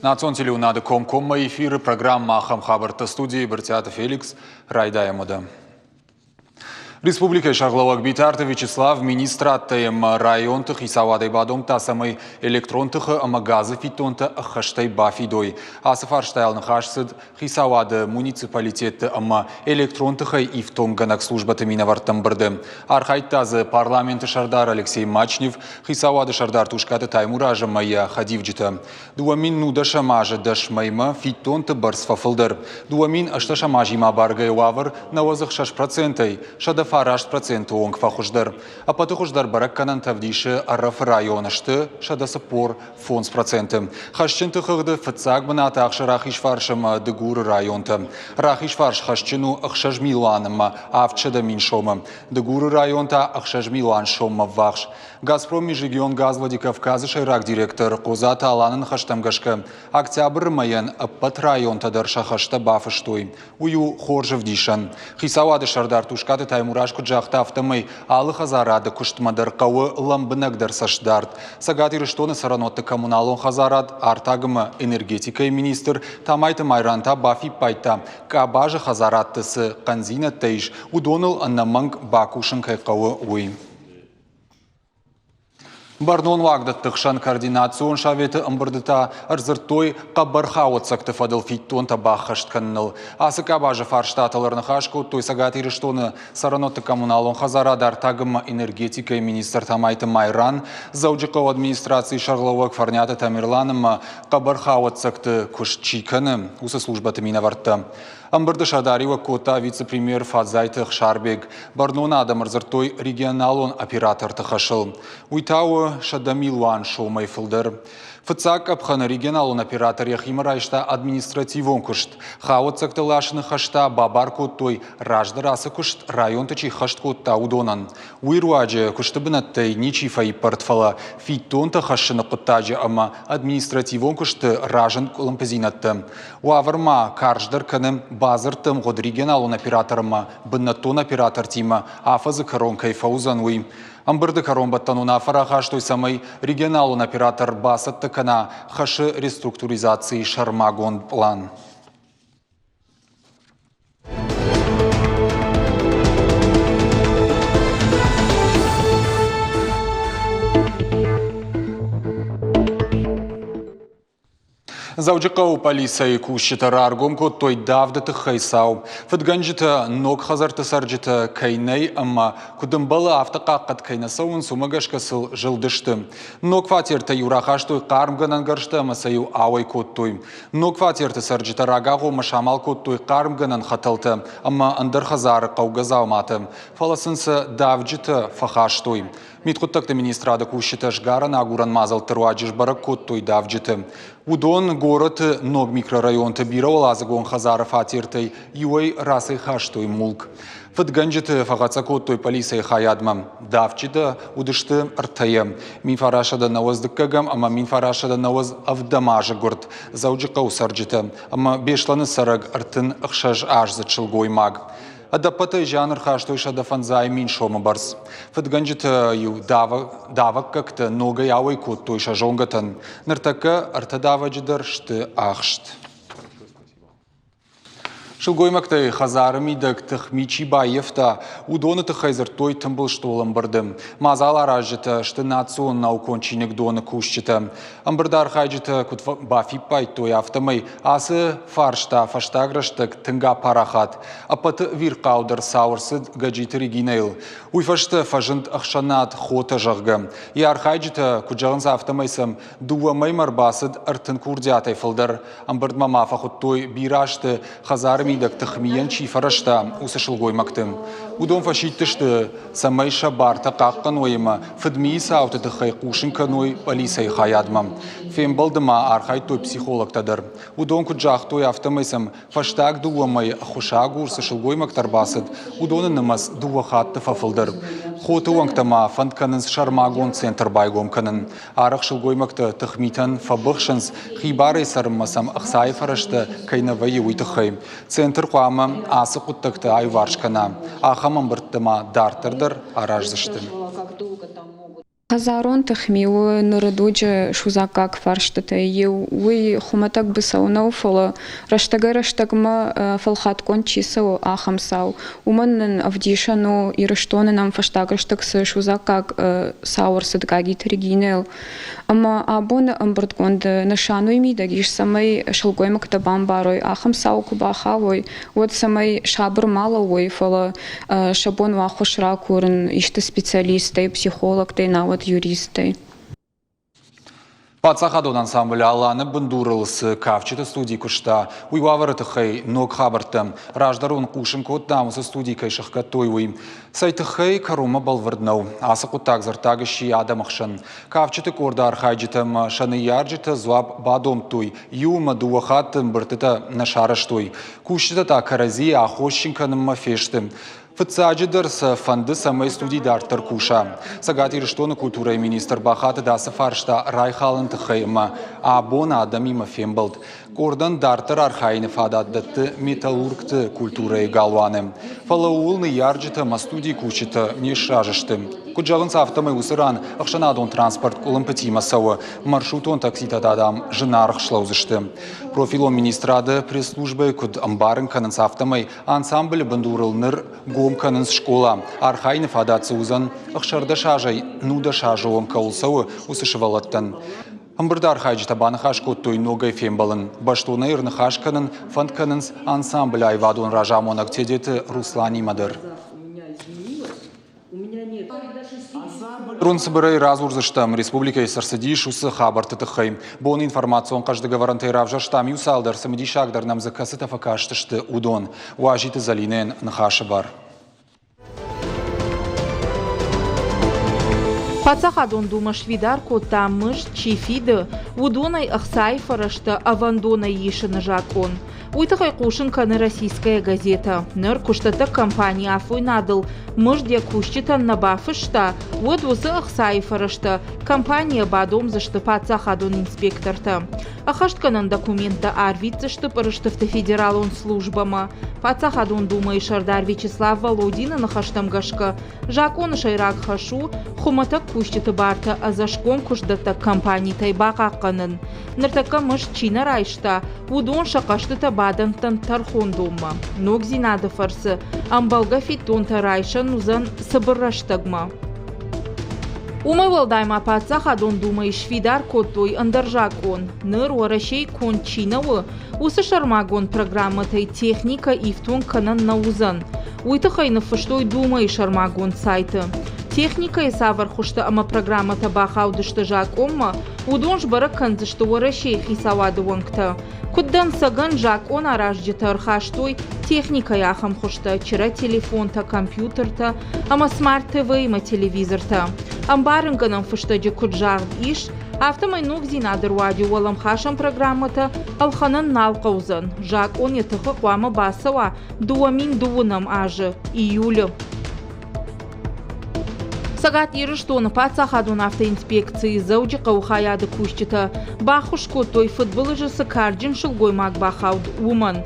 Национ телеуынады комкоммӕ эфиры программӕ ахӕм хабӕрттӕ студийы Брытъиаты Феликс. Райдайӕм уӕдӕ. Республикӕйы сӕргълӕууӕг Битарты Вячеслав министрадтӕ ӕмӕ районты хицауадӕй бадомдта, цӕмӕй электрон тыхы ӕмӕ газы фиддонтӕ ӕххӕстӕй бафидой. Ацы фарстайыл ныхас цыд хицауады, муниципалитетты ӕмӕ электрон тыхӕй ифтонггӕнӕг службӕты минӕвӕртты ӕмбырды. Архайдта дзы парламенты сӕрдар Алексей Мачнев, хицауады сӕрдар Тускъаты Таймураз ӕмӕ йӕ хӕдивджытӕ. 2010 азы 10 мӕймӕ фиддонты бӕрц фӕфылдӕр. 2018 азимӕ абаргӕйӕ уавӕр 96%-ӕй 109% онг фӕхуыздӕр. Ӕппӕты хуыздӕр бӕрӕггӕнӕнтӕ ӕвдисы Ӕрӕфы районы сты 145%. Хӕсджынты хыгъды фыццаг бынат ахсы Рахизфарс ӕмӕ Дыгуры районтӕ. Рахизфарс хӕсджын у 6 милуан ӕмӕ 700 мин сомы. Дыгуры район та 6 милуан соммӕ ввахс. Газпром Межрегионгаз Владикавказы сӕйраг директор Хъодзаты Аланы ныхӕстӕм гӕсгӕ, октябры мӕйӕн ӕппӕт районтӕ дӕр сӕ хӕстӕ бафыстой. Уый у хорз ӕвдисӕн. Хицауады сӕрдар Тускъаты Таймураз куыд загъта, афтӕмӕй алы хӕдзарады куыстмӕ дӕр хъӕуы лӕмбынӕгдӕр цӕстдард. Цӕгат Ирыстоны цӕрӕнуӕтты коммуналон хӕдзарад, артаг ӕмӕ энергетикӕйы министр Тамайты Майран та бафиппайдта, къабазы хӕдзарадты цы хъӕндзинӕдтӕ ис, уыдоныл ӕнӕмӕнг бакусын кӕй хъӕуы, уый. Бӕрнон уагдӕтты хсӕн координацион советы ӕмбырды та ӕрдзырдтой хъӕбӕр хауӕццӕгты фӕдыл фиддонтӕ баххӕст кӕныныл. Ацы къабазы фарстатыл ӕрныхас кодтой Цӕгат Ирыстоны цӕрӕнуӕтты коммуналон хӕдзарад артаг ӕмӕ энергетикӕйы министр Тамайты Майран, Дзӕуджыхъӕуы администрацийы сӕргълӕууӕг Фӕрниаты Тамерлан ӕмӕ хъӕбӕр хауӕццӕгты куыст чи кӕны, уыцы службӕты минӕвӕрттӕ. Ӕмбырды сӕрдариуӕг кодта вице-премьер Фадзайты Ӕхсарбег. Бӕрнон адӕм ӕрдзырдтой регионалон операторты хӕсыл. Уый та у 100 милуан сомӕй фылдӕр. Фыццаг къӕпхӕны регионалон оператор йӕхимӕ райста административон куыст. Хауӕццӕгты ласыны хӕстӕ бабар кодтой, раздӕр ацы куыст районты чи ххӕст кодта, уыдонӕн. Уый руаджы куысты бынӕттӕй ничи фӕиппӕрд, фӕлӕ фиддонтӕ хӕссыны хъуыддаджы ӕмӕ административон куысты разынд къуылымпыдзинӕдтӕ. Уавӕр ма карздӕр кӕны бадзырдты ӕмгъуыд регионалон оператор ӕмӕ бынӕттон оператортимӕ афӕдзы кӕрон кӕй фӕуыдзӕн, уый. Ӕмбырды кӕронбӕттӕн уынаффӕ рахастой, цӕмӕй регионалон оператор бацӕттӕ кӕна хӕсы реструктуризацийы сӕрмагонд пълан. Дзӕуджыхъӕуы пъӕлицӕйы кусджытӕ раргом кодтой давды тыххӕй цау. Фыдгӕнджытӕ ног хӕдзӕртты цӕрджытӕ кӕй нӕй ӕмӕ куыд ӕмбӕлы, афтӕ хъахъхъӕд кӕй нӕ цӕуынц, уымӕ гӕсгӕ сыл зылдысты. Ног фатертӕ-иу рахастой хъармгӕнӕн гӕрзтӕ ӕмӕ сӕ-иу ауӕй кодтой. Ног фатерты цӕрджытӕ рагагъоммӕ самал кодтой хъармгӕнӕн хӕтӕлтӕ ӕмӕ ӕндӕр хӕдзары хъӕугӕ дзауматӕ, фӕлӕ сын сӕ давджытӕ фӕхастой. Мидхъуыддӕгты министрады кусджытӕ сгарӕн-агурӕн мадзӕлтты руаджы сбӕрӕг кодтой давджыты. Уыдон горӕты ног микрорайонты бирӕуӕладзыгон хӕдзары фатертӕй иуӕй рацӕйхастой мулк. Фыдгӕнджыты фӕхӕццӕ кодтой полицӕйы хайадмӕ. Давджытӕ уыдысты ӕртӕйӕ. 1990 ӕмӕ 1997 азы гуырд Дзӕуджыхъӕуы цӕрджытӕ ӕмӕ Беслӕны цӕрӕг 36 аздзыд сылгоймаг. Ӕдӕппӕтӕй зиан ӕрхастой 105 мин сомы бӕрц. Фыдгӕнджытӕ-иу давӕггӕгтӕ ногӕй ауӕй кодтой сӕ зонгӕтӕн. Ныртӕккӕ ӕртӕ давӕджы дӕр сты ахст. Сылгоймӕгтӕй хӕдзары мидӕг тыхми чи баййӕфта, уыдоны тыххӕй дзырдтой тымбыл стъол ӕмбырды. Мадзал аразджытӕ сты национ наукон чиныгдоны кусджытӕ. Ӕмбырды архайджытӕ куыд бафиппайдтой, афтӕмӕй ацы фарста фӕстаг рӕстӕг тынг апарахат. Ӕппӕты ӕвирхъаудӕр цау ӕрцыд Гӕджиты Регинӕйыл. Уый фӕстӕ фӕзынд ӕхсӕнад Хотӕ, зӕгъгӕ. Йӕ архайджытӕ куыд зӕгъынц, афтӕмӕй сӕм дыууӕ мӕймӕ ӕрбацыд 30 курдиатӕй фылдӕр. Ӕмбырдмӕ ма фӕхуыдтой бирӕ азты хӕдзары мидӕг тыхмийӕн чи фӕрӕзта, уыцы сылгоймӕгты. Уыдон фӕсидтысты, цӕмӕй сӕ бартӕ хъахъхъӕной ӕмӕ фыдмийы цауты тыххӕй хъусын кӕной пъӕлицӕйы хайадмӕ. Фембӕлды ма архайдтой психологтӕ дӕр. Уыдон куыд загътой, афтӕмӕй сӕм фӕстаг дыууӕ мӕйы ӕххуысагур цы сылгоймӕгтӕ ӕрбацыд, уыдоны нымӕц дыууӕ хатты фӕфылдӕр. Хоты уӕнгтӕ ма фӕнд кӕнынц сӕрмагонд центр байгом кӕнын. Арӕх сылгоймӕгтӕ тыхмитӕн фӕбыхсынц, хибарӕй цӕрынмӕ сӕм ӕхцайы фӕрӕзтӕ кӕй нӕ вӕййы, уый тыххӕй. Центр хъуамӕ ацы хъуыддӕгтӕ аиуварс кӕна. Ахӕм ӕмбырдтӕ ма дарддӕр дӕр араздзысты. Хӕдзарон тыхми у ныры дуджы судзаггаг фарстытӕй иу. Уый хуымӕтӕг быцӕу нӕу, фӕлӕ рӕстӕгӕй-рӕстӕгмӕ фӕлхатгонд чи цӕуы, ахӕм цау. Уымӕн нын ӕвдисӕн у, Ирыстоны нӕм фӕстаг рӕстӕг цы судзаггаг цау ӕрцыд Гагиты Регинӕйыл. Ӕмӕ абоны ӕмбырдгонды нысан уый мидӕг ис, цӕмӕй сылгоймӕгтӕ бамбарой, ахӕм цау куы бахауой, уӕд цӕмӕй сабыр ма лӕууой, фӕлӕ сӕ бон у ӕххуыс ракурын исты специалисттӕй, психологтӕй, науӕд юристтӕй. Паддзахадон ансамбль «Алан»-ы бындурыл цы кафджыты студи куыста, уый уавӕры тыххӕй ног хабӕрттӕ. Раздӕр уын хъусын кодтам, уыцы студи кӕй сӕхгӕдтой, уый. Цӕй тыххӕй, кӕронмӕ бӕлвырд нӕу. Ацы хъуыддаг дзырддаг сси адӕмы хсӕн. Кафджыты къорды архайджытӕ ӕмӕ сӕ ныййарджытӕ дзуапп бадомдтой, иу ӕмӕ дыууӕ хатты ӕмбырдтытӕ нӕ сарӕзтой. Кусджытӕ та кӕрӕдзийы аххосджын кӕнынмӕ фесты. Фыццаджыдӕр сӕ фӕнды, цӕмӕй студи дарддӕр куса. Цӕгат Ирыстоны культурӕйы министр бахатыд ацы фарста райхалын тыххӕй ӕмӕ абон адӕмимӕ фембӕлд. Къордӕн дарддӕр архайыны фадат дӕтты металлургты культурӕйы галуаны. Фӕлӕ ууыл ныййарджытӕ ӕмӕ студийы кусджытӕ не сразы сты. Куыд зӕгъынц, афтӕмӕй уыцы ран ӕхсӕнадон транспорт къуылымпытимӕ цӕуы, маршрутон такситӕ та, дам, зынаргъ слӕудзысты. Профилон министрады пресс-службӕйы куыд ӕмбарын кӕнынц, афтӕмӕй ансамблы бындурыл ныр гом кӕнынц скъола. Архайыны фадат дзы уыдзӕн 16 азӕй 19 азы онг кӕуыл цӕуы, уыцы сывӕллӕттӕн. Ӕмбырды архайджытӕ баныхас кодтой ногӕй фембӕлын. Бӕстонӕй ӕрныхас кӕнын фӕнд кӕнынц ансамблы аивадон разамонӕг Тедеты Русланимӕ дӕр. Рон цыбырӕй радзурдзыстӕм, республикӕйы цы рцыдис, уыцы хабӕртты тыххӕй. Боны информацион хъӕздыг ӕвӕрӕнтӕй равзӕрстам иу цалдӕр цымыдисагдӕр нӕм дзы кӕцытӕ фӕкастысты, уыдон. Уазиты Зӕлинӕйӕн ныхасы бар. Паддзахадон Думӕ сфидар кодта мызд чи фиды, уыдонӕй ӕхцайы фӕрӕзтӕ ӕвӕндонӕй исыны закъон. Уый тыххӕй хъусын кӕны «Российская газета». Ныр куыстдӕттӕг компани афойнадыл мызд йӕ кусджытӕн нӕ бафыста, уӕд уыцы ӕхцайы фӕрӕзтӕ компанийӕ бадомдзысты паддзахадон инспектортӕ. Ӕххӕстгӕнӕн документтӕ арвитдзысты пъырыстыфты федералон службӕмӕ. Паддзахадон Думӕйы сӕрдар Вячеслав Володины ныхӕстӕм гӕсгӕ, закъоны сӕйраг хӕс у хуымӕтӕг кусджыты бартӕ ӕдзӕсгом куыстдӕттӕг компанитӕй бахъахъхъӕнын. Ныртӕккӕ мызд чи нӕ райста, уыдон сӕ хъӕстытӕ бадӕттӕнт тӕрхондонмӕ. Ногдзинады фӕрцы ӕмбӕлгӕ фиддонтӕ райсӕн уыдзӕн цыбыр рӕстӕгмӕ. Уымӕй уӕлдай ма Паддзахадон Думӕйы сфидар кодтой ӕндӕр закъон. Ныр Уӕрӕсейы конд чи нӕ у, уыцы сӕрмагонд программӕтӕй техникӕ ифтонг кӕнӕн нӕ уыдзӕн. Уый тыххӕй ныффыстой Думӕйы сӕрмагонд сайты. Техникӕйы цавӕр хуызтӕ ӕмӕ программӕтӕ бахаудысты закъонмӕ, уыдон сбӕрӕг кӕндзысты Уӕрӕсейы хицауады уӕнгтӕ. Куыд дӕнцӕгӕн, закъонаразджытӕ ӕрхастой техникӕйы ахӕм хуызтӕ чырӕ телефонтӕ, компьютертӕ ӕмӕ смарт-ТВ-имӕ телевизортӕ. Ӕмбарынгӕнӕн фыстӕджы куыд загъд ис, афтӕмӕй ногдзинады руаджы уӕлӕмхасӕн программӕтӕ ӕлхӕнын нал хъӕудзӕн. Закъон йӕ тыхы хъуамӕ бацӕуа 2009 азы июлы. Цӕгат Ирыстоны паддзахадон автоинспекцийы Дзӕуджыхъӕуы хайады кусджытӕ баххуыс кодтой фыдбылызы цы карджын сылгоймаг бахауд, уымӕн.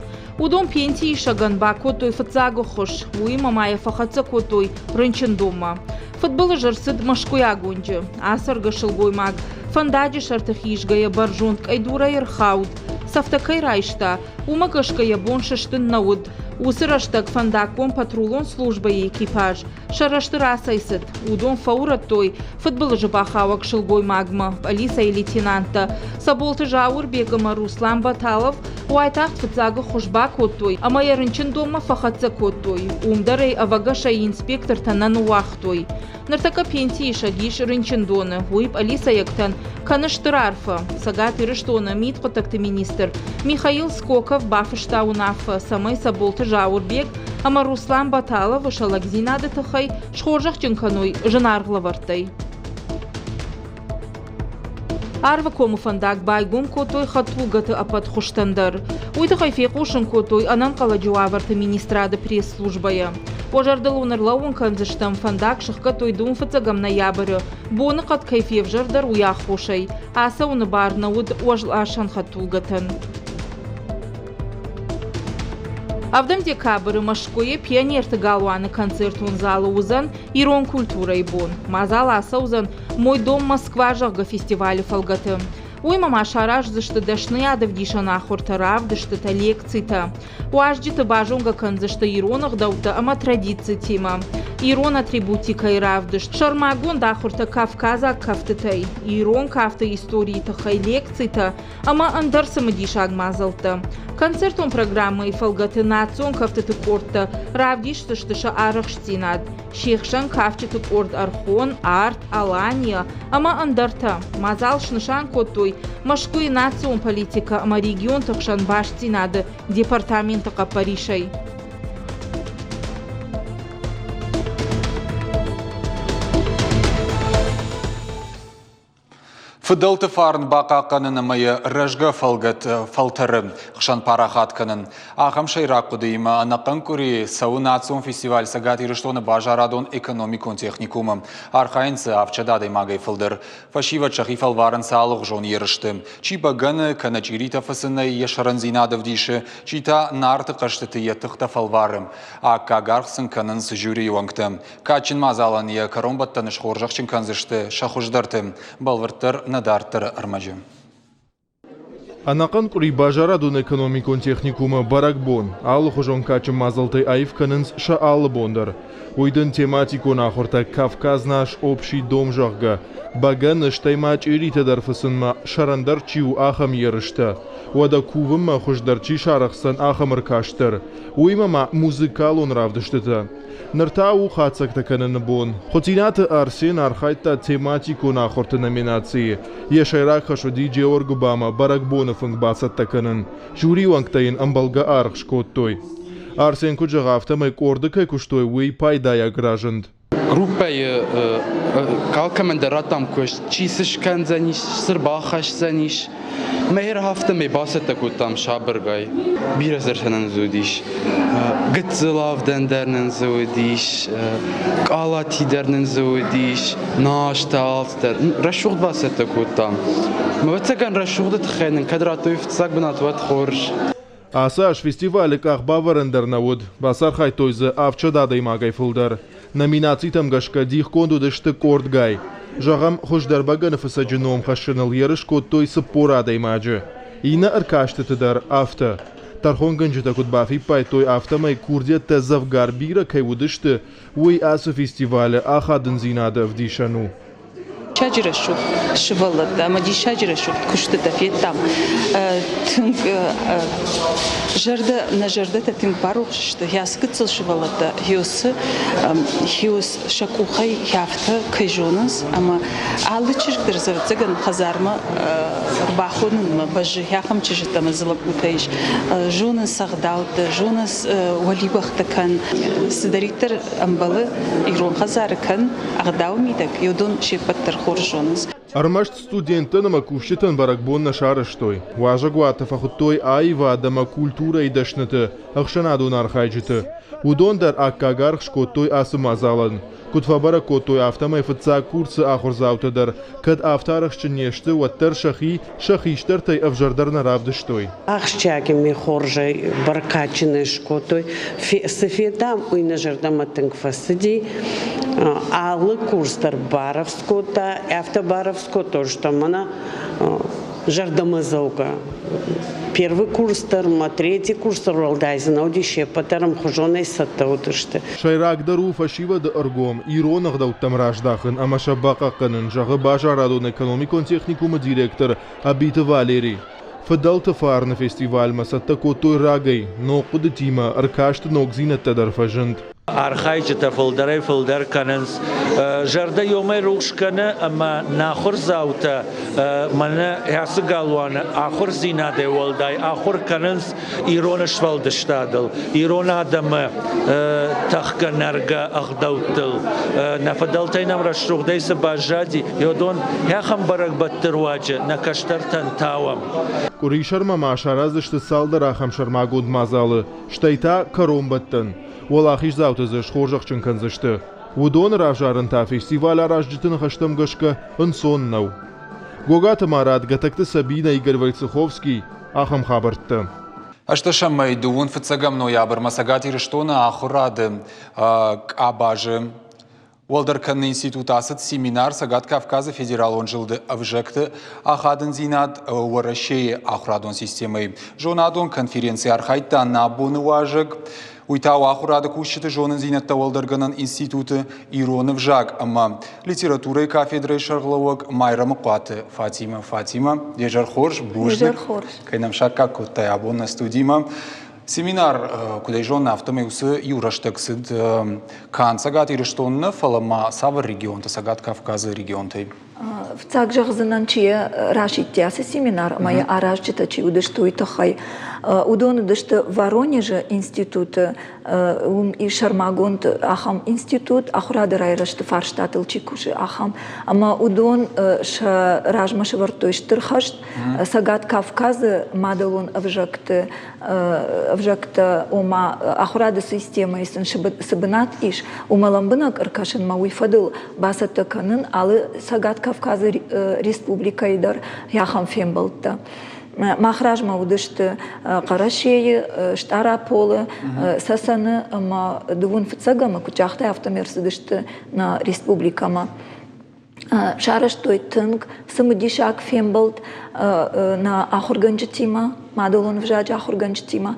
Уыдон пенсиисӕгӕн бакодтой фыццаг ӕххуыс, уыимӕ ма йӕ фӕхӕццӕ кодтой рынчындонмӕ. Фыдбылыз ӕрцыд Мӕскуыйаг уынджы. Ацӕргӕ сылгоймаг фӕндаджы сӕрты хизгӕйӕ бӕрзонд къӕйдурӕй ӕрхауд. Цӕфтӕ кӕй райста, уымӕ гӕсгӕ йӕ бон сыстын нӕ уыд. Уыцы рӕстӕг фӕндаггон патрулон службӕйы экипаж сӕ рӕзты рацӕйцыд. Уыдон фӕурӕдтой фыдбылызы бахауӕг сылгоймагмӕ. Пъӕлицӕйы лейтенанттӕ Цӕболты Зауырбег ӕмӕ Руслан Баталов уайтагъд фыццаг ӕххуыс бакодтой ӕмӕ йӕ рынчындонмӕ фӕхӕццӕ кодтой. Уым дӕр ӕй ӕвӕгӕсӕй инспектортӕ нӕ ныууагътой. Ныртӕккӕ пенсиисӕг ис рынчындоны. Уый пъӕлицӕйӕгтӕн кӕны стыр арфӕ. Цӕгат Ирыстоны мидхъуыддӕгты министр Михаил Скоков бафыста уынаффӕ, цӕмӕй Цӕболты Зауырбег ӕмӕ Руслан Баталовы сӕ лӕгдзинады тыххӕй схорзӕхджын кӕной зынаргъ лӕвӕрттӕй. Арвыкомы фӕндаг байгом кодтой хӕдтулгӕты ӕппӕт хуызтӕн дӕр. Уый тыххӕй фехъусын кодтой ӕнӕнхъӕлӕджы уавӕрты министрады пресс-службӕйы. Уӕ зӕрдыл уын ӕрлӕууын кӕндзыстӕм, фӕндаг сыхгӕдтой дыууын фыццӕгӕм ноябры. Боныхъӕд кӕй февзӕрдӕр, уый аххосӕй. Ацӕуыны бар нӕ уыд уӕзласӕн хӕдтулгӕтӕн. Ӕвдӕм декабры Мӕскуыйы Пионерты галуаны концертон залы уыдзӕн ирон культурӕйы бон. Мадзал ацӕудзӕн «Мой дом Москва», зӕгъгӕ, фестивалы фӕлгӕты. Уыимӕ ма сараздзысты дӕсныйадӕвдисӕн ахуыртӕ, равдыстытӕ, лекцитӕ. Уазджыты базонгӕ кӕндзысты ирон ӕгъдӕуттӕ ӕмӕ традицитимӕ. Ирон атрибутикӕйы равдыст, сӕрмагонд ахуыртӕ кавказаг кӕфтытӕй, ирон кафты историйы тыххӕй лекцитӕ ӕмӕ ӕндӕр цымыдисаг мадзӕлттӕ. Концертон программӕйы фӕлгӕты национ кӕфтыты къордтӕ равдисдзысты сӕ арӕхстдзинад. Се хсӕн кафджыты къорд Ӕрхон, Арт, Алания ӕмӕ ӕндӕртӕ. Мадзал снысан кодтой Мӕскуыйы национ политикӕ ӕмӕ регионты хсӕн бастдзинады департаменты хъӕппӕрисӕй. Фыдӕлты фарн бахъахъхъӕнын ӕмӕ йӕ рӕзгӕ фӕлтӕры хсӕн парахат кӕнын. Ахӕм сӕйраг хъуыдыимӕ ӕнӕхъӕн къуыри цӕуы национ фестиваль Цӕгат Ирыстоны базарадон-экономикон техникумы. Архайынц дзы 700 адӕймагӕй фылдӕр. Фӕсивӕд сӕхи фӕлварынц алыгъуызон ерысты. Чи бӕгӕны кӕнӕ чъиритӕ фыцынӕй йӕ сӕрӕндзинад ӕвдисы, чи та Нарты хъӕзтыты йӕ тыхтӕ фӕлвары. Аккаг аргъ сын кӕнынц жюрийы уӕнгтӕ. Кадджын мадзалӕн йӕ кӕронбӕттӕны схорзӕхджын кӕндзысты сӕ хуыздӕрты, бӕлвырддӕр нӕ дарддӕры ӕрмӕджы. Ӕнӕхъӕн къуыри базарадон-экономикон техникумы бӕрӕгбон. Алыхуызон кадджын мадзӕлттӕй аив кӕнынц сӕ алы бон дӕр. Уый дын тематикон ахуыртӕ «Кавказ наш общий дом», зӕгъгӕ, бӕгӕны, стӕй ма чъиритӕ дӕр фыцынмӕ сӕрӕндӕр чи у, ахӕм ерыстӕ. Уӕдӕ кувынмӕ хуыздӕр чи сарӕхсдзӕн, ахӕм ӕркаст дӕр. Уыимӕ ма музыкалон равдыстытӕ. Ныр та у хатдзӕгтӕ кӕныны бон. Хуытъинаты Арсен архайдта тематикон ахуырты номинацийы. Йӕ сӕйраг хӕс уыди Джеоргуыбамӕ бӕрӕгбоны фынг бацӕттӕ кӕнын. Жюрийы уӕнгтӕ йын ӕмбӕлгӕ аргъ скодтой. Арсен куыд зӕгъы, афтӕмӕй къорды кӕй куыстой, уый пайдайаг разынд. Группӕйы алкӕмӕн дӕр радтам куыст, чи цы скӕндзӕнис, цы рбахӕсдзӕнис. Мӕ афтӕмӕй бацӕттӕ кодтам сабыргай. Бирӕ цыдӕртӕ нын дзы уыдис. Гыццыл авдӕн дӕр нын дзы уыдис, къалати дӕр нын дзы уыдис, настӕ, алцыдӕр. Рӕсугъд бацӕттӕ кодтам. Ӕвӕццӕгӕн, рӕсугъды тыххӕй нын кӕд радтой фыццаг бынат, уӕд хорз. Ацы аз фестивалы къахбавӕрӕн дӕр нӕ уыд. Бацархайдтой дзы 700 адӕймагӕй фылдӕр. Номинацитӕм гӕсгӕ дихгонд уыдысты къордгай. Зӕгъӕм, хуыздӕр бӕгӕныфыцӕджы ном хӕссыныл ерыс кодтой 40 адӕймаджы. Иннӕ ӕркастыты дӕр афтӕ. Тӕрхонгӕнджытӕ куыд бафиппайдтой, афтӕмӕй курдиӕттӕ дзӕвгар бирӕ кӕй уыдысты, уый ацы фестивалы ахадындзинады ӕвдисӕн у. Диссаджы рӕсугъд сывӕллӕттӕ ӕмӕ диссаджы рӕсугъд куыстытӕ федтам. Тынг зӕрдӕ, нӕ зӕрдӕтӕ тынг барухс сты. Ацы гыццыл сывӕллӕттӕ хиусы, хиус сӕ къухӕй афтӕ кӕй зонынц ӕмӕ алы чызг дӕр дзы, ӕвӕццӕгӕн, хӕдзармӕ ӕрбахонынмӕ бӕззы. Ахӕм чызджытӕ ӕмӕ дзы лӕппутӕ ис. Зонынц ӕгъдӕуттӕ, зонынц уӕлибӕхтӕ кӕн. Цыдӕриддӕр ӕмбӕлы ирон хӕдзары кӕн, ӕгъдауы мидӕг уыдон се ппӕт дӕр хорз зонынц. Ӕрмӕст студенттӕн ӕмӕ кусджытӕн бӕрӕгбон нӕ сарӕзтой. Уазӕгуаты фӕхуыдтой аивад ӕмӕ культурӕйы дӕсныты, ӕхсӕнадон архайджыты. Уыдон дӕр аккаг аргъ скодтой ацы мадзалӕн. Куыд фӕбӕрӕг кодтой, афтӕмӕй фыццаг курсы ахуырдзаутӕ дӕр кӕд афтӕ арӕхстджын не сты, уӕддӕр сӕхи сӕ хистӕртӕй ӕвзӕрдӕр нӕ равдыстой. Ахсджиаг ме хорзӕй бӕркадджынӕй скодтой. Цы федтам, уый нӕ зӕрдӕмӕ тынг фӕцыди. Алы курс дӕр барӕвдз кодта, афтӕ барӕвдз кодтой, что мӕнӕ зӕрдӕмӕдзӕугӕ. Первый курс дӕр ма третий курс дӕр уӕлдай дзы нӕ уыди, се ппӕт дӕр ӕмхуызонӕй цӕттӕ уыдысты. Сӕйрагдӕр у фӕсивӕды ӕргом ирон ӕгъдӕуттӕм раздахын ӕмӕ сӕ бахъахъхъӕнын, зӕгъы базарадон-экономикон техникумы директор Ӕбиты Валери. Фыдӕлты фарны фестивальмӕ цӕттӕ кодтой рагӕй, ног хъуыдытимӕ ӕркасты ногдзинӕдтӕ дӕр фӕзынд. Архайджытӕ фылдӕрӕй-фылдӕр кӕнынц. Зӕрдӕ иумӕ рухс кӕны ӕмӕ нӕ ахуырдзаутӕ мӕнӕ ацы галуаны ахуырдзинадӕй уӕлдай ахуыр кӕнынц ирон сфӕлдыстадыл, ирон адӕмы тӕхгӕ-нӕргӕ ӕгъдӕуттыл. Нӕ фыдӕлтӕй нӕм рӕсугъдӕй цы баззади, уыдон ахӕм бӕрӕгбӕтты руаджы нӕ кӕстӕртӕн тауӕм. Къуырисӕрмӕ ма сараздзысты цалдӕр ахӕм сӕрмагонд мадзалы, стӕй та кӕронбӕттӕн. Уӕлахиздзауты дзы схорзӕхджын кӕндзысты. Уыдоны равзарын та фестиваль аразджыты ныхӕстӕм гӕсгӕ ӕнцон нӕу. Гогаты Марат, Гӕтӕгты Сабинӕ, Игорь Войцеховский. Ахӕм хабӕрттӕ. Ӕстӕсӕм мӕй дыууын фыццӕгӕм ноябрмӕ Цӕгат Ирыстоны ахуырады къабазы Уӕлдӕр кӕныны институт ацыд семинар Цӕгат Кавказы федералон зылды ӕвзӕгты ахадындзинад Уӕрӕсейы ахуырадон системӕйы. Зонадон конференцийы архайдта нӕ абоны уазӕг. Уый та у ахуырады кусджыты зонындзинӕдтӕ уӕлдӕргӕнӕн институты ирон ӕвзаг ӕмӕ литературӕйы кафедрӕйы сӕргълӕууӕг Майрӕмыхъуаты Фатимӕ. Фатимӕ, де зӕр хорз, бузныг, кӕй нӕм саккаг кодтай абон нӕ студимӕ. Семинар, куыд ӕй зонын, афтӕмӕй уыцы иу рӕстӕг цыд канд Цӕгат Ирыстоны нӕ, фӕлӕ ма цавӕр регионты, Цӕгат Кавказы регионтӕй? Фыццаг зӕгъдзынӕн, чи йӕ расидти ацы семинар ӕмӕ йӕ аразджытӕ чи уыдысты, уый тыххӕй. Уыдон уыдысты Воронежы институты, уым ис сӕрмагонд ахӕм институт, ахуырады райрӕзты фарстатыл чи кусы, ахӕм. Ӕмӕ уыдон сӕ размӕ сӕвӕрдтой стыр хӕст Цӕгат Кавказы мадӕлон ӕвзӕгты ӕвзӕгтӕ, ома ахуырады системӕйы сын цы бынат ис, уымӕ лӕмбынӕг ӕркӕсынмӕ уый фӕдыл бацӕттӕ кӕнын алы Цӕгат Кавказы республикӕйы дӕр ахӕм фембӕлдтӕ. Мах размӕ уыдысты Хъӕрӕсейы, Стъараполы, Цӕцӕны ӕмӕ дыууын фыццӕгӕмы, куыд загътай, афтӕмӕй ӕрцыдысты нӕ республикӕмӕ. Сарӕзтой тынг цымыдисаг фембӕлд нӕ ахуыргӕнджытимӕ, мадӕлон ӕвзаджы ахуыргӕнджытимӕ.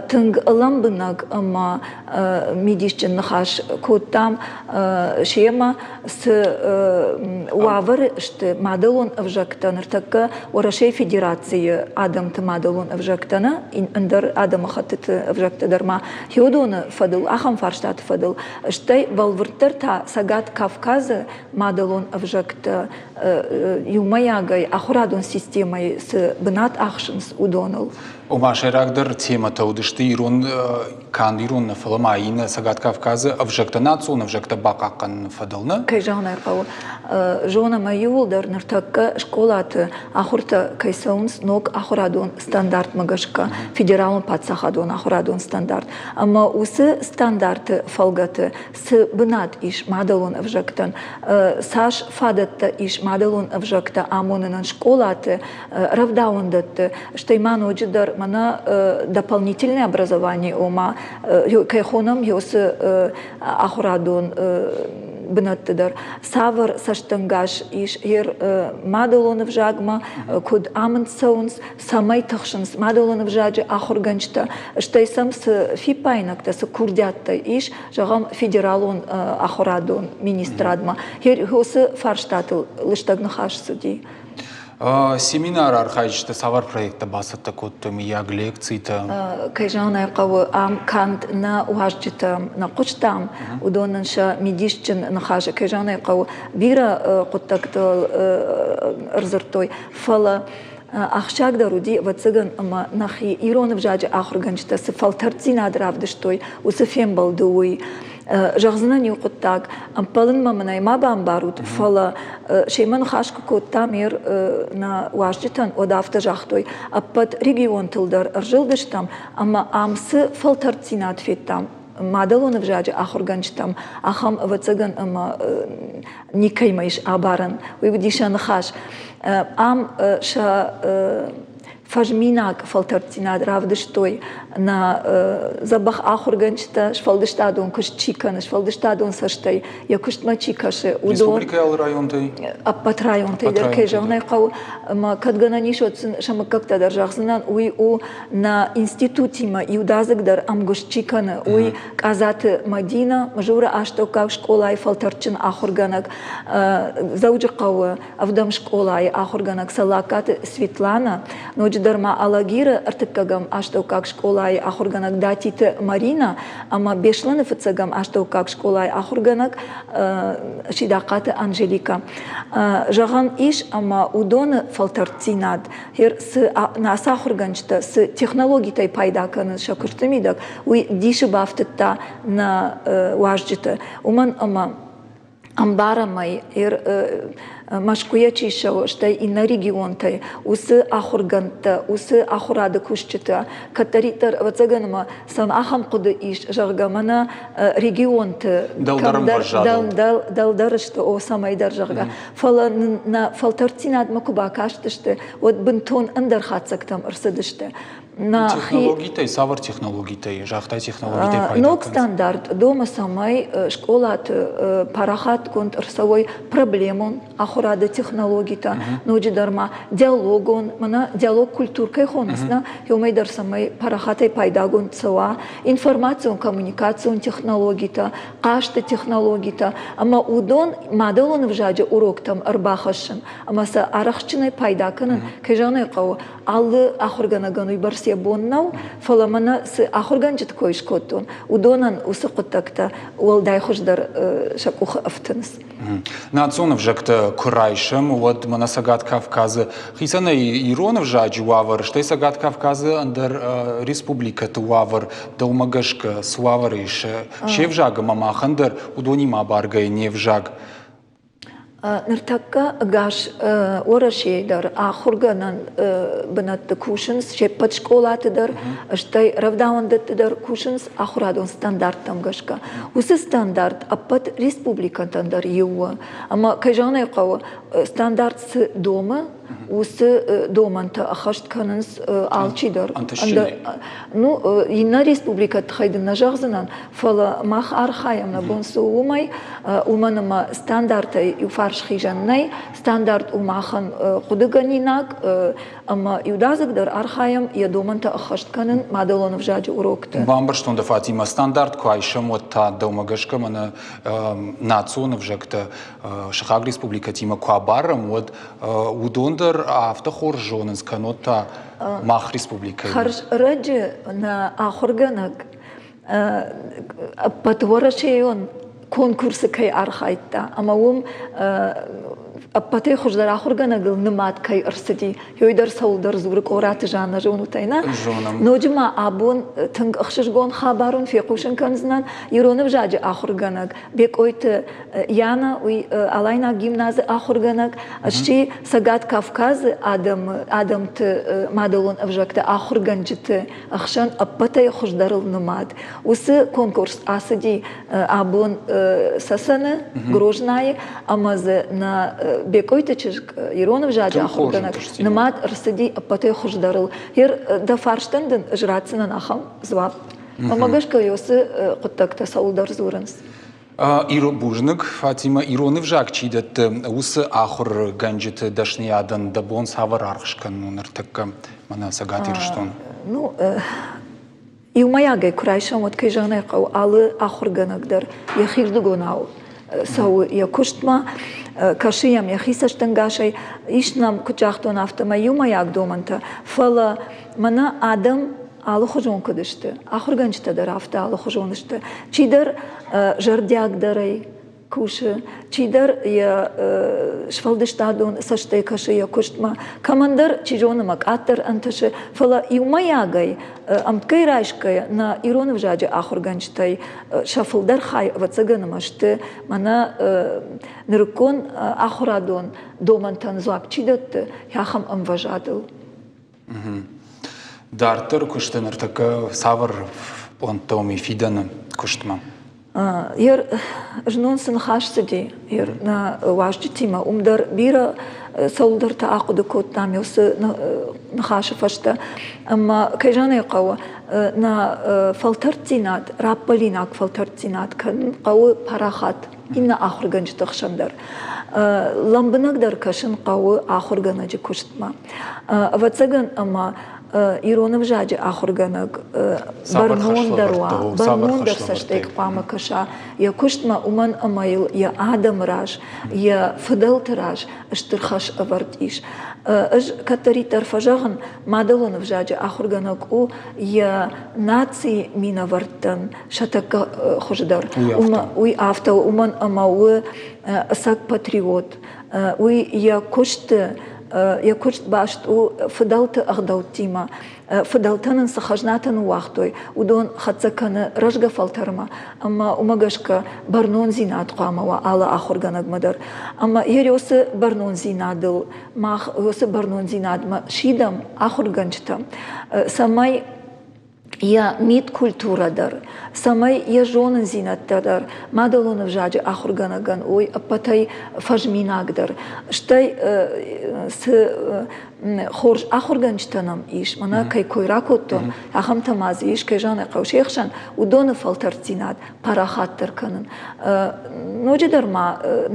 Тынг лӕмбынӕг ӕмӕ мидисджын ныхас кодтам семӕ, цы уавӕры сты мадӕлон ӕвзӕгтӕ ныртӕккӕ Уӕрӕсейы Федерацийы адӕмты мадӕлон ӕвзӕгтӕ нӕ, ӕндӕр адӕмыхӕттыты ӕвзӕгтӕ дӕр ма хиуыдоны фӕдыл, ахӕм фарстаты фӕдыл Стӕй бӕлвырддӕр та Цӕгат Кавказы мадӕлон ӕвзӕгтӕ иумӕйагӕй ахуырадон системӕйы цы бынат ахсынц, уыдоныл. Ома сӕйрагдӕр темӕтӕ уыдысты ирон, канд ирон нӕ, фӕлӕ ма иннӕ Цӕгат Кавказы ӕвзӕгтӕ, национ ӕвзӕгтӕ бахъахъхъӕныны фӕдыл, нӕ? Кӕй зӕгъын ӕй хъӕуы, зонӕм ӕй иууылдӕр ныртӕккӕ скъолаты ахуыртӕ кӕй цӕуынц ног ахуырадон стандартмӕ гӕсгӕ, федералон паддзахадон ахуырадон стандарт. Ӕмӕ уыцы стандарты фӕлгӕты цы бынат ис мадӕлон ӕвзӕгтӕн, цас фадӕттӕ ис мадӕлон ӕвзӕгтӕ амонынӕн скъолаты, рӕвдауӕндӕтты, стӕй ма ноджыдӕр мӕнӕ дополнительное образование, ома кӕй хонӕм, уыцы ахуырадон бынӕтты дӕр цавӕр цӕстӕнгас ис мадӕлон ӕвзагмӕ, куыд амынд цӕуынц, цӕмӕй тыхсынц мадӕлон ӕвзаджы ахуыргӕнджытӕ, стӕй сӕм цы фиппаинӕгтӕ, цы курдиаттӕ ис, зӕгъӕм, федералон ахуырадон министрадмӕ. Уыцы фарстатыл лыстӕг ныхас цыди. Семинары архайджытӕ цавӕр проекттӕ бацӕттӕ кодтой, мыййаг, лекцитӕ? Кӕй зӕгъын ӕй хъӕуы, ам канд нӕ уазджытӕм нӕ хъуыстам, уыдон нын сӕ мидисджын ныхасы, кӕй зӕгъын ӕй хъӕуы, бирӕ хъуыддӕгтыл ӕрдзырдтой, фӕлӕ ахсджиагдӕр уыди, ӕвӕццӕгӕн, ӕмӕ нӕхи ирон ӕвзаджы ахуыргӕнджытӕ цы фӕлтӕрддзинад равдыстой, уыцы фембӕлды уый. Зӕгъдзынӕн иу хъуыддаг, ӕмбӕлынмӕ мын ӕй ма бамбарут, фӕлӕ семӕ ныхас куы кодтам нӕ уазджытӕн, уӕд афтӕ загътой, ӕппӕт регионтыл дӕр ӕрзылдыстӕм ӕмӕ ам цы фӕлтӕрддзинад федтам, мадӕлон ӕвзаджы ахуыргӕнджытӕм ахӕм, ӕвӕццӕгӕн, ӕмӕ никӕимӕ ис абарӕн. Уый уыди сӕ ныхас. Ам сӕ фӕзминаг фӕлтӕрддзинад равдыстой нӕ дзӕбӕх ахуыргӕнджытӕ, сфӕлдыстадон куыст чи кӕны, сфӕлдыстадон цӕстӕй йӕ куыстмӕ чи кӕсы, уыдон. Республикӕйы алы районтӕй? Ӕппӕт районтӕй дӕр, кӕй зӕгъын ӕй хъӕуы. Ӕмӕ кӕд гӕнӕн ис, уӕд сын сӕ мыггӕгтӕ дӕр зӕгъдзынӕн, уый у нӕ институтимӕ иудадзыгдӕр ӕмгуыст чи кӕны, уый Къадзаты Мадинӕ, Мызуры астӕуккаг скъолайы фӕлтӕрдджын ахуыргӕнӕг, Дзӕуджыхъӕуы ӕвдӕм скъолайы ахуыргӕнӕг Цӕллагкаты Светланӕ, ноджыдӕр ма Алагиры ӕртыккӕгӕм астӕуккаг скъолайы ахуыргӕнӕг Датиты Маринӕ ӕмӕ Беслӕны фыццӕгӕм астӕуккаг скъолайы ахуыргӕнӕг Сидахъаты Анжеликӕ. Зӕгъӕн ис, ӕмӕ уыдоны фӕлтӕрддзинад цы ацы ахуыргӕнджытӕ цы технологитӕй пайда кӕнынц сӕ куысты мидӕг, уый дисы бафтыдта нӕ уазджыты, уымӕн ӕмӕ ӕмбарӕм ӕй, Мӕскуыйӕ чи ссӕуы, стӕй иннӕ регионтӕй, уыцы ахуыргӕндтӕ, уыцы ахуырады кусджытӕ, кӕддӕриддӕр, ӕвӕццӕгӕн ӕмӕ сӕм ахӕм хъуыды ис, зӕгъгӕ, мӕнӕ регионты дӕлдӕр сты, о, цӕмӕйдӕр, зӕгъгӕ. Фӕлӕ нын нӕ фӕлтӕрддзинадмӕ куы бакастысты, уӕд бынтон ӕндӕр хатдзӕгтӕм ӕрцыдысты. Технологитӕй цавӕр технологитӕй загътай технологитӕй пайда Ног стандарт домы, цӕмӕй скъолаты парахатгонд ӕрцӕуой проблемон ахуырады технологитӕ, ноджыдӕр ма диалогон, мӕнӕ диалог культур кӕй хонынц, нӕ, уымӕй дӕр цӕмӕй парахатӕй пайдагонд цӕуа информацион-коммуникацион технологитӕ, хъазты технологитӕ ӕмӕ уыдон мадӕлон ӕвзаджы уроктӕм ӕрбахӕссын ӕмӕ сӕ арӕхстджынӕй пайда кӕнын, кӕй зӕгъын ӕй хъӕуы, алы ахуыргӕнӕгӕн уыйбӕрц йӕ бон нӕу, фӕлӕ мӕнӕ цы ахуыргӕнджыты кой скодтон, уыдонӕн уыцы хъуыддӕгтӕ уӕлдай хуыздӕр сӕ къухы ӕфтынц. Национ ӕвзӕгтӕ куы райсӕм, уӕд мӕнӕ Цӕгат Кавказы хицӕнӕй ирон ӕвзаджы уавӕр, стӕй Цӕгат Кавказы ӕндӕр республикӕты уавӕр дӕумӕ гӕсгӕ цы уавӕр ис се взаг ӕмӕ махӕн дӕр уыдонимӕ абаргӕйӕ не взаг? Ныртӕккӕ ӕгас Уӕрӕсейы дӕр ахуыргӕнӕн бынӕтты кусынц, се ппӕт скъолаты дӕр, стӕй рӕвдауӕндӕтты дӕр кусынц ахуырадон стандарттӕм гӕсгӕ. Уыцы стандарт ӕппӕт республикӕтӕн дӕр иу у. Ӕмӕ, кӕй зӕгъын ӕй хъӕуы, стандарт цы домы, уыцы домӕнтӕ ӕххӕст кӕнынц алчидӕр. Ну, иннӕ республикӕты тыххӕй дын нӕ зӕгъдзынӕн, фӕлӕ мах архайӕм, нӕ бон цы у, уымӕй, уымӕн ӕмӕ стандартӕй иуфарс хизӕн нӕй. Стандарт у махӕн хъуыдыгӕнинаг ӕмӕ иудадзыг дӕр архайӕм йӕ домӕнтӕ ӕххӕст кӕнын мадӕлон ӕвзаджы урокты. Бамбӕрстон дӕ, Фатимӕ, стандарт куы айсӕм, уӕд та дӕумӕ гӕсгӕ мӕнӕ национ ӕвзӕгтӕ сыхаг республикӕтимӕ куы абарӕм, уӕд уыдон дӕр афтӕ хорз зонынц, кӕннод та мах республикӕйы. Хӕрз ӕрӕджы нӕ ахуыргӕнӕг ӕппӕтуӕрӕсейон конкурсы кӕй архайдта ӕмӕ уым ӕппӕтӕй хуыздӕр ахуыргӕнӕгыл нымад кӕй ӕрцыди, уый дӕр цӕуылдӕр дзуры Къораты Жаннӕ, зонут ӕй, нӕ? Ноджы ма абон тынг ӕхсызгон хабар уын фехъусын кӕндзынӕн. Ирон ӕвзаджы ахуыргӕнӕг Бекъойты Яна, уый Алайнаг гимназы ахуыргӕнӕг, сси Цӕгат Кавказы адӕмы, адӕмты мадӕлон ӕвзӕгты ахуыргӕнджыты ӕхсӕн ӕппӕтӕй хуыздӕрыл нымад. Уыцы конкурс ацыди абон Цӕцӕны, Грознайы, ӕмӕ дзы нӕ Бекъойты чызг, ирон ӕвзаджы ахуыргӕнӕг, нымад ӕрцыди ӕппӕтӕй хуыздӕрыл. Ер дӕ фарстӕн дын ӕз ратдзынӕн ахӕм дзуапп. Ӕмӕ гӕсгӕ уыцы хъуыддӕгтӕ цӕуылдӕр дзурынц. Бузныг, Фатимӕ, ирон ӕвзаг чи дӕтты, уыцы ахуыргӕнджыты дӕсныйадӕн дӕ бон цавӕр аргъ скӕнын у ныртӕккӕ мӕнӕ Цӕгат Ирыстон? Ну, иумӕйагӕй куы райсӕм, уӕд, кӕй зӕгъын ӕй хъӕуы, алы ахуыргӕнӕг дӕр йӕхирдыгонау цӕуы йӕ куыстмӕ, кӕсы йӕм йӕхи цӕстӕнгасӕй. Ис нӕм, куыд загътон, афтӕмӕй иумӕйаг домӕнтӕ, фӕлӕ мӕнӕ адӕм алыхуызон куыд сты, ахуыргӕнджытӕ дӕр афтӕ алыхуызон сты. Чидӕр зӕрдиагдӕрӕй кусы, чидӕр йӕ сфӕлдыстадон цӕстӕй кӕсы йӕ куыстмӕ, кӕмӕндӕр, чи зоны, мӕ къаддӕр ӕнтысы, фӕлӕ иумӕйагӕй, ӕмткӕй райсгӕйӕ, нӕ ирон ӕвзаджы ахуыргӕнджытӕй сӕ фылдӕр хай, ӕвӕццӕгӕн, ӕмӕ сты мӕнӕ нырыккон ахуырадон домӕнтӕн дзуапп чи дӕтты, ахӕм ӕмвӕзадыл. Дарддӕр куысты ныртӕккӕ цавӕр пълӕнттӕ уым и фидӕны куыстмӕ? Ер знон цы ныхас цыди ер нӕ уазджытимӕ, уым дӕр бирӕ цӕуылдӕртӕ ахъуыды кодтам уыцы ныхасы фӕстӕ. Ӕмӕ, кӕй зӕгъын ӕй хъӕуы, нӕ фӕлтӕрддзинад, раппӕлинаг фӕлтӕрддзинад кӕнын хъӕуы парахат иннӕ ахуыргӕнджыты хсӕн дӕр. Лӕмбынӕгдӕр кӕсын хъӕуы ахуыргӕнӕджы куыстмӕ. Ӕвӕццӕгӕн ӕмӕ ирон ӕвзаджы ахуыргӕнӕг бӕрнондӕр уа, бӕрнондӕр цӕстӕй хъуамӕ кӕса йӕ куыстмӕ, уымӕн ӕмӕ йыл йӕ адӕмы раз, йӕ фыдӕлты раз стыр хӕс ӕвӕрд ис. Ӕз кӕддӕриддӕр фӕзӕгъын, мадӕлон ӕвзаджы ахуыргӕнӕг у йӕ нацийы минӕвӕрттӕн сӕ тӕккӕ хуыздӕр. Уый афтӕ у, уымӕн ӕмӕ у ӕцӕг патриот. Уый йӕ куысты йӕ куыст баст у фыдӕлты ӕгъдӕуттимӕ. Фыдӕлтӕ нын цы хӕзнатӕ ныууагътой, уыдон хӕццӕ кӕны рӕзгӕ фӕлтӕрмӕ ӕмӕ уымӕ гӕсгӕ бӕрнондзинад хъуамӕ уа алы ахуыргӕнӕгмӕ дӕр. Ӕмӕ Ересы бӕрнондзинадыл мах уыцы бӕрнондзинадмӕ сидӕм ахуыргӕнджытӕм, цӕмӕй йӕ мидкультурӕ дӕр, цӕмӕй йӕ зонындзинӕдтӕ дӕр мадӕлон ӕвзаджы ахуыргӕнӕгӕн уой ӕппӕтӕй фӕзминагдӕр. Стӕй цы Хорз ахуыргӕнджытӕ нӕм ис, мӕнӕ кӕй кой ракодтон, ахӕмтӕ ма дзы ис, кӕй зӕгъын ӕй хъӕуы, се хсӕн уыдоны фӕлтӕрддзинад парахатдӕр кӕнын. Ноджыдӕр ма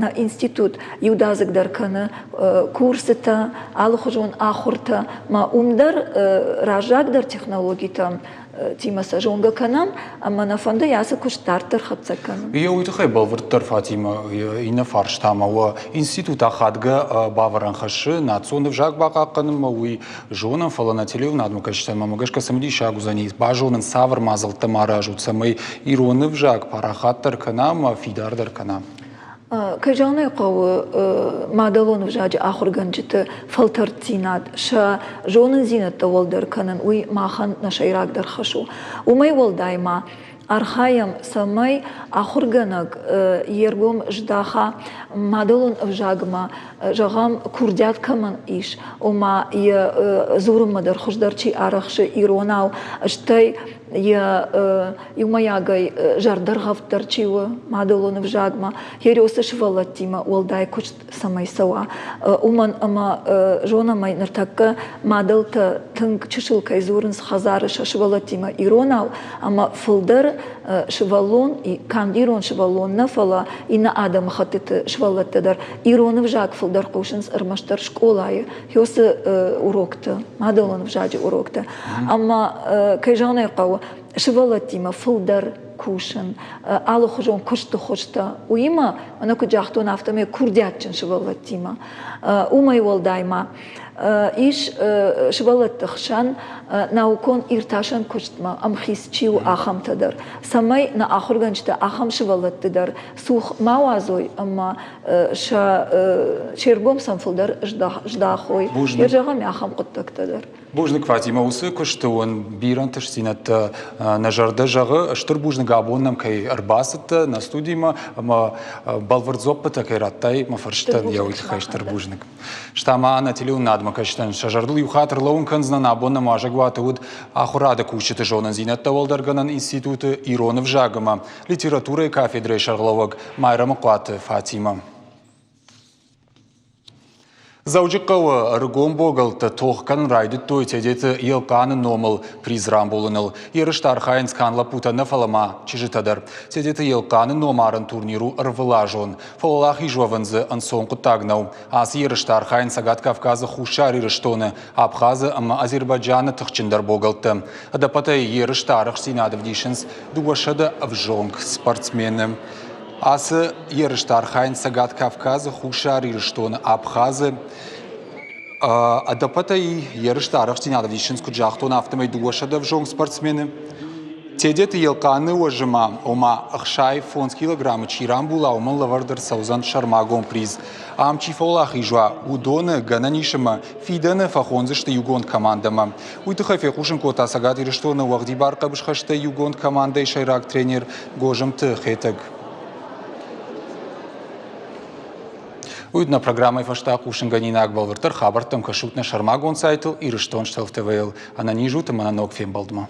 нӕ институт иудадзыгдӕр кӕны курсытӕ, алыхуызон ахуыртӕ, ма уым дӕр раззагдӕр технологитӕм тимӕ сӕ зонгӕ кӕнӕм ӕмӕ нӕ фӕнды ацы куыст дарддӕр хӕццӕ кӕнын. Йе уый тыххӕй бӕлвырддӕр Фатимӕ иннӕ фарстамӕ уӕ институт ахадгӕ бавӕрӕн хӕссы национ ӕвзаг бахъахъхъӕнынмӕ, уый зонӕм, фӕлӕ нӕ телеуынадмӕ кӕсджытӕн мӕ гӕсгӕ цымыдисаг уыдзӕни базонын, цавӕр мадзӕлттӕ ма аразут, цӕмӕй ирон ӕвзаг парахатдӕр кӕна ӕмӕ фидардӕр кӕна. Кӕй зӕгъын ӕй хъӕуы, мадӕлон ӕвзаджы ахуыргӕнджыты фӕлтӕрддзинад, сӕ зонындзинӕдтӕ уӕлдӕр кӕнын, уый махӕн нӕ сӕйрагдӕр хӕс у. Уымӕй уӕлдай ма архайӕм, цӕмӕй ахуыргӕнӕг йе ргом здаха мадӕлон ӕвзагмӕ, зӕгъӕм, курдиат кӕмӕн ис, ома йӕ дзурынмӕ дӕр хуыздӕр чи арӕхсы иронау, стӕй йӕ иумӕйагӕй зӕрдӕргъӕвддӕр чи у мадӕлон ӕвзагмӕ, Хересы сывӕллӕттимӕ уӕлдай куыст цӕмӕй цӕуа, уымӕн ӕмӕ зонӕм ӕй ныртӕккӕ мадӕлтӕ тынг чысыл кӕй дзурынц хӕдзары сӕ сывӕллӕттимӕ иронау, ӕмӕ фылдӕр сывӕллон, канд ирон сывӕллон нӕ, фӕлӕ иннӕ адӕмыхӕттыты сывӕллӕттӕ дӕр ирон ӕвзаг фылдӕр хъусынц ӕрмӕстдӕр скъолайы, хёсы урокты, мадӕлон ӕвзаджы урокты. Ӕмӕ, кӕй зӕгъын ӕй хъӕуы, сывӕллӕттимӕ фылдӕр кусын, алыхуызон куысты хуызтӕ. Уыимӕ, мӕнӕ куыд загътон, афтӕмӕй курдиатджын сывӕллӕттимӕ. Уымӕй уӕлдай ма ис сывӕллӕтты хсӕн наукон иртасӕн куыстмӕ ӕмхиц чи у, ахӕмтӕ дӕр, цӕмӕй нӕ ахуыргӕнджытӕ ахӕм сывӕллӕтты дӕр цух ма уадзой ӕмӕ сӕ се ргом сӕм фылдӕр здахой. Йе зӕгъӕм, ахӕм хъуыддӕгтӕ дӕр. Бузныг, Фатимӕ, уыцы куысты уын бирӕ ӕнтыстдзинӕдтӕ нӕ зӕрдӕ зӕгъы. Стыр бузныг абон нӕм кӕй ӕрбацыдтӕ нӕ студимӕ ӕмӕ бӕлвырд дзуӕппытӕ кӕй радтай мӕ фӕрстӕн, йӕ уый тыххӕй стыр бузныг. Стӕ ма нӕ телеуынынадмӕ кӕсджытӕн сӕ зӕрдыл иу хатт ӕрлӕууын кӕндзынӕн, абон нӕм уазӕгуаты уыд ахуырады кусджыты зонындзинӕдтӕ уӕлдӕргӕнӕн институты ирон ӕвзаг ӕмӕ литературӕйы кафедрӕйы сӕргълӕууӕг Майрӕмыхъуаты Фатимӕ. Дзӕуджыхъӕуы ӕрыгон богӕлттӕ тох кӕнын райдыдтой Тедеты Елхъаны номыл приз рамбулыныл. Ерысты архайынц канд лӕппутӕ нӕ, фӕлӕ ма чызджытӕ дӕр. Тедеты Елхъаны номарӕн турнир у ӕрвылазон. Фӕуӕлахиз уӕвын дзы ӕнцон хъуыддаг нӕу. Ацы ерысты архайынц Цӕгат Кавказы, Хуссар Ирыстоны, Абхазы ӕмӕ Азербайджаны тыхджындӕр богӕлттӕ. Ӕдӕппӕтӕй ерысты арӕхстдзинад ӕвдисынц 200 ӕвзонг спортсмены. Ацы ерысты архайынц Цӕгат Кавказы, Хуссар Ирыстоны, Абхазы. Ӕдӕппӕтӕй ерысты арӕхстдзинад ӕвдисынц, куыд загътон, афтӕмӕй 200 ӕвзонг спортсмены. Тедеты Елхъаны уӕзы ма, ома 65 килограммы чи рамбула, уымӕн лӕвӕрд ӕрцӕудзӕн сӕрмагонд приз. Ам чи фӕуӕлахиз уа, уыдоны гӕнӕн ис ӕмӕ фидӕны фӕхондзысты иугонд командӕмӕ. Уый тыххӕй фехъусын кодта Цӕгат Ирыстоны уӕгъдибар хъӕбысхӕстӕй иугонд командӕйы сӕйраг тренер Гозымты Хетӕг. Уый нӕ программӕйы фӕстӕ хъусынгӕнинаг бӕлвырддӕр хабӕрттӕм кӕсут нӕ сӕрмагонд сайтыл Ирыстон ТВ-йыл. Ӕнӕниз ут ӕмӕ нӕ ног фембӕлдмӕ.